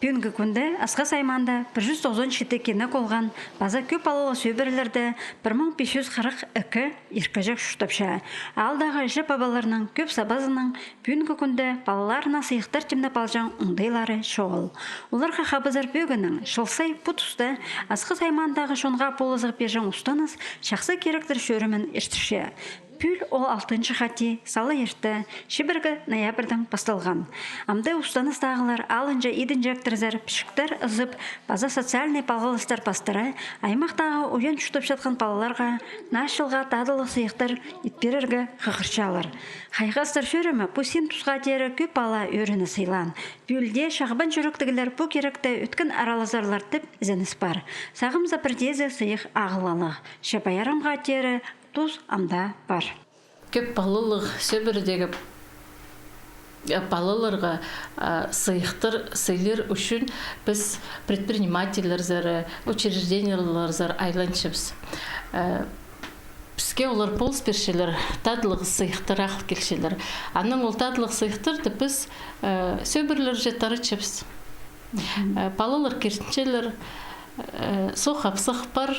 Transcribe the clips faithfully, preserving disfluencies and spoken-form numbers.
Пӱӱнгі кӱнде Асхыс аймаанда пір чӱс тоғызон читі кинек олған паза кӧп палалығ сӧбірелерде пір муң пис чӱс хырых ікі иркеҷек чуртапча. Аалдағы іҷе-пабаларның кӧп сабазының пӱӱнгі кӱнде палаларына сыйыхтар тимнеп алҷаң оңдайлары чоғыл. Оларға хабазар пӧгіннең, чыл сай пу туста Асхыс аймаандағы чонға полызығ пирҷең устаныс «Чахсы киректер» чӧрімін иртірче. Пӱӱл ол алтынҷы хати сала иртте, чибіргі ноябрьдаң пасталған. Амды устаныстағылар алынҷа идінҷектірзер, пічіктер ызып, паза социальный палғалыстар пастыра, аймахтағы уян чуртапчатхан палаларға наа чылға тадылығ сыйыхтар ит пирерге хығырчалар. Хайғастар чӧрімі пу син тусха теере кӧп пала ӧріні сыйлаан. Пӱӱлде чағбан чӱректегілер пу киректе ӧткін аралазарлар тіп ізеніс пар. Сағам за пірдеезі сыйых ағылалығ. Че пайрамға теере тус амда пар. Кӧп палалығ сӧбіредегі, э, палаларға, э, сыйыхтар сыйлир ӱчӱн піс предпринимательлерзер, учреждениелерзер айланчабыс. Э, піске олар полыс пирчелер, тадылығ сыйыхтар ағыл килчелер. Анаң ол тадылығ сыйыхтарны піс, э, сӧбірелерҷе таратчабыс. Э, палалар киртінчелер, э, соох апсах пар,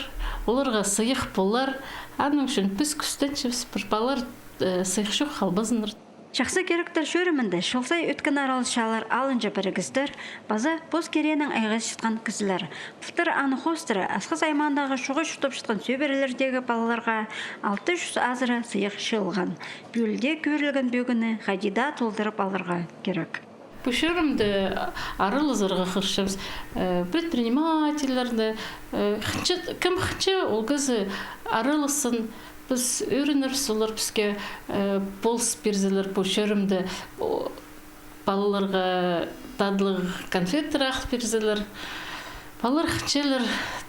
оларға сыйых полар. Аның ӱчӱн піс кӱстенчебіс, пір палалар, э, сыйых чох халбазыннар. «Чахсы киректер» чӧрімінде чыл сай ӧткін араласчалар алынҷа пірігістер паза пос киренең айғасчатхан кізілер. Пылтыр аны хоостыра Асхыс аймаандағы чоғыл чуртапчатхан сӧбірелердегі палаларға алты чӱс азыра сыйых чыылған. Пӱӱлде кӧрілген пӧгінні хайди даа толдырып аларға кирек. Пу чӧрімде аралазарға хығырчабыс, э, предпринимательлерні, э, хынча, кем хынча ол кізі аралассын, піс ӧрінербіс, олар піске, э, полыс пирзелер пу чӧрімде, о, палаларға тадылығ конфеттер ағыл пирзелер. Палалар хынчалар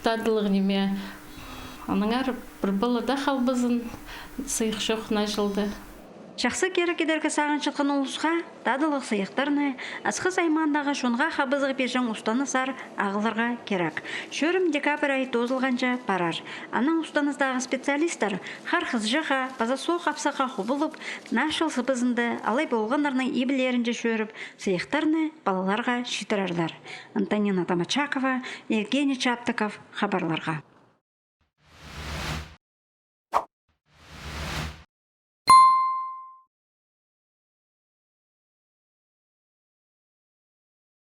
тадылығ ниме. Аннаңар пір пала даа халбазын, сыйых чох наа чылда. Чахсы кирек идерге сағынчатхан улусха тадылығ сыйыхтарны Асхыс аймаандағы чонға хабазығ пирҷең устаныстар ағыларға кирек. Чӧрім декабрь ай тоозылғанҷа парар. Анаң устаныстағы специалисттер хар хызыҷахха паза соох апсахха хубулып, наа чыл сыбызында алай полғаннарның ибінлерінҷе чӧріп, сыйыхтарны палаларға читірерлер. Антонина Томочакова, Евгений Чаптыков, хабарларға.